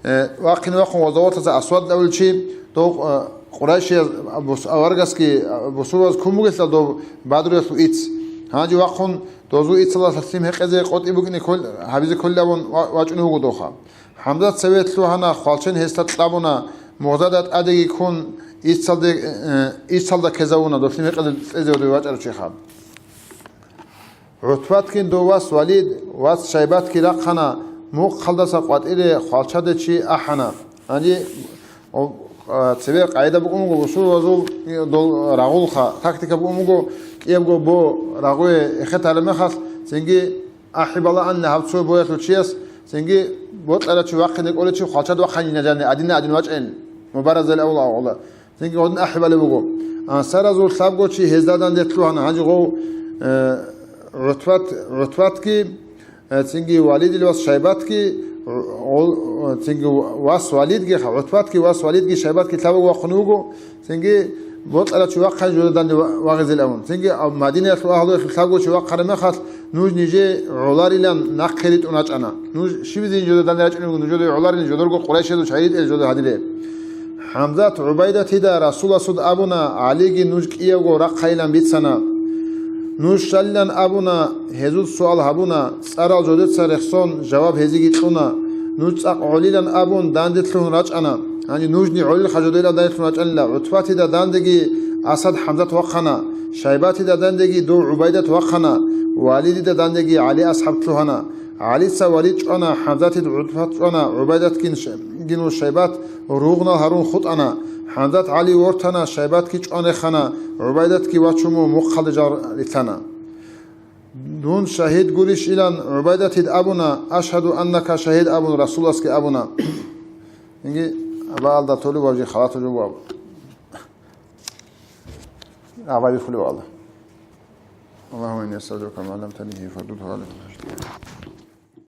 э, вахъин вахъун гъоза вортаса Асвад абулев чи, дов, э, Къурайшияз, бус-, аварагасги, э, бусурбабаз ккун бугелъул дов Бадруялъул ицц. Гьанже вахъун дозул иццалдаса лъим гьекъезе къотӀи букӀине ккол-, гьабизе кколилан абун ва-, вачӀунев вуго довха. ХӀамзат цеве лъугьана, хвалчен гьесда кьабуна, мугъзада тӀадеги ккун, иццалде, э, иццалда ккезавуна, дов лъим гьекъезе кьезе вачӀарав чиха. ГӀутбатгин дов вас Валид, вац Шайбатги рахъана, мухъалдаса къватӀире хвалчаде чи ахӀана. Гьанже, о, а, цебе къагӀида букӀун буго, бусурбабазул, э, дол рагъулха, тактика букӀун буго, кӀиябго бо рагъуе эхетараб мехалъ, цинги ахӀи балагьанна гьав цо боялъул чияс, цинги бокьарав чи вахъине кӀолев чи хвалчад вахъанин жаниб, гьадинал гьадин вачӀайин, мубаразал авла авла. Цинги гъодин ахӀи балеб буго. Ансаразул лъабго чи гьезда данде лъугьана, гьанже гъов, э, ГӀутбат, ГӀутбатги, э, цинги Валидил вас Шайбатги, гъол, цинги вас Валидги, ГӀутбатги вас Валидги, Шайбатги лъабго вахъун вуго. Цинги бокьарав чи вахъай жо данде ва-, вагъизел абун. Цинги а-, Мадинаялъул агьлуялъул лъабго чи вахъараб мехалъ, нуж нижее гӀоларилан нахъе ритӀун рачӀана. Нуж щибизе жо данде рачӀунеб буго, нужеда гӀоларилан жодорго къурайшазул чагӀи ритӀел жо гьадире. ХӀамзат ГӀубайдатида Расуласуд абуна, ГӀалиги нуж кӀиявго рахъайилан бицана. Нуж щалилан абуна, гьезул суал гьабуна, цӀарал жодеца рехсон жаваб гьезиги кьуна. Нуж цӀакъ гӀолилан абун данде лъугьун рачӀана. Гьанже нужни гӀолилха жодойлан данде лъугьун рачӀанила. ГӀутбатида дандеги Асад ХӀамзат вахъана. Шайбатида дандеги дов ГӀубайдат вахъана. Валидида дандеги ГӀали асхӀаб лъугьана. ГӀалица Валид чӀвана, ХӀамзатид ГӀутбат чӀвана, ГӀубайдатгин ш-, гинул Шайбат ругънал гьарун хутӀана. ХӀамзат ГӀали вортана, Шайбатги чӀван рехана, ГӀубайдатги вачун мухъалде жал рилъана. Дун шагьид гурищ илан ГӀубайдатид абуна, «Ашгьаду аннака шагьид», абун, Расуласги абуна. Инги, абаалда толеб ва жи халатаб жо буго абу. Абаби хулев Аллагь. اللهم إني أسألك ما علمتني فردده علي.